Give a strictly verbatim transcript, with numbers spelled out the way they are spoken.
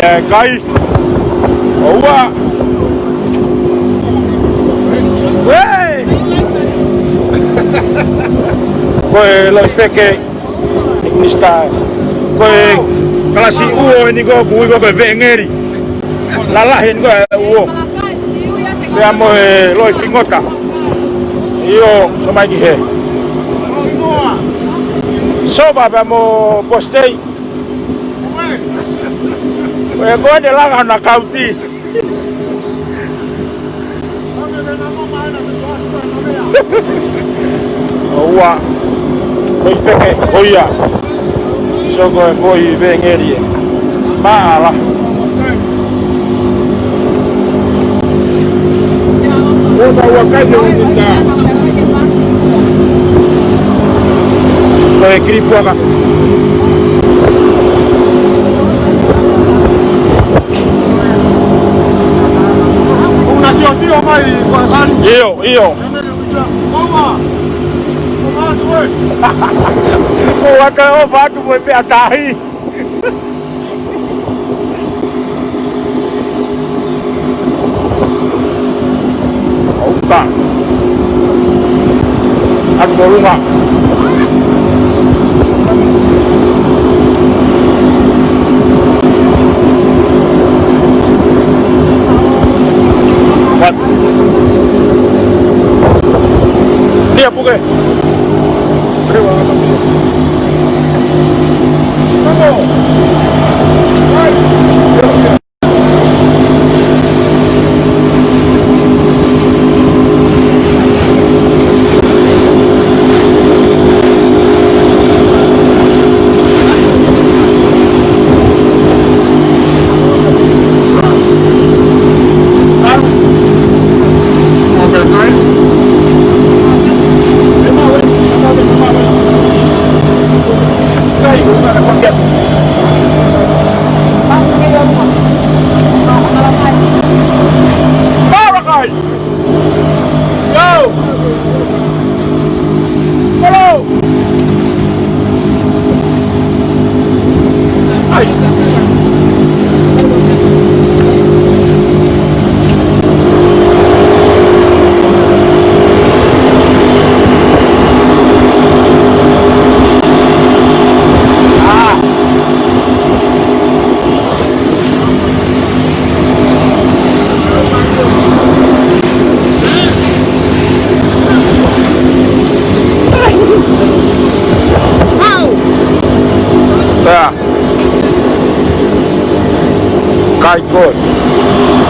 ʻE kai. ʻOua. Uē! Ko e loʻi feke, Mister. Ko e kalasi ʻuo eni ko ē ʻoku ui ko ē ko e veʻengeli. Lalahi eni ko ē ʻuo. Pea mo e loʻi fingota. ʻIo, sio mai ki hē. Sova pea mo positei. Ko e ko ē te langa hona kauti. ʻOua. Ko e feke, ko ia. Sio ko e foʻi veʻengeli ē. Mālō. Ko e kilipuaka. ʻIo, ʻio. Ko ata o vatu mo e meʻa tahi. ʻOua. Atu ʻolunga. What? Kia puke. Marakai! Go! Follow! Ai! Pea. Kai ko ē.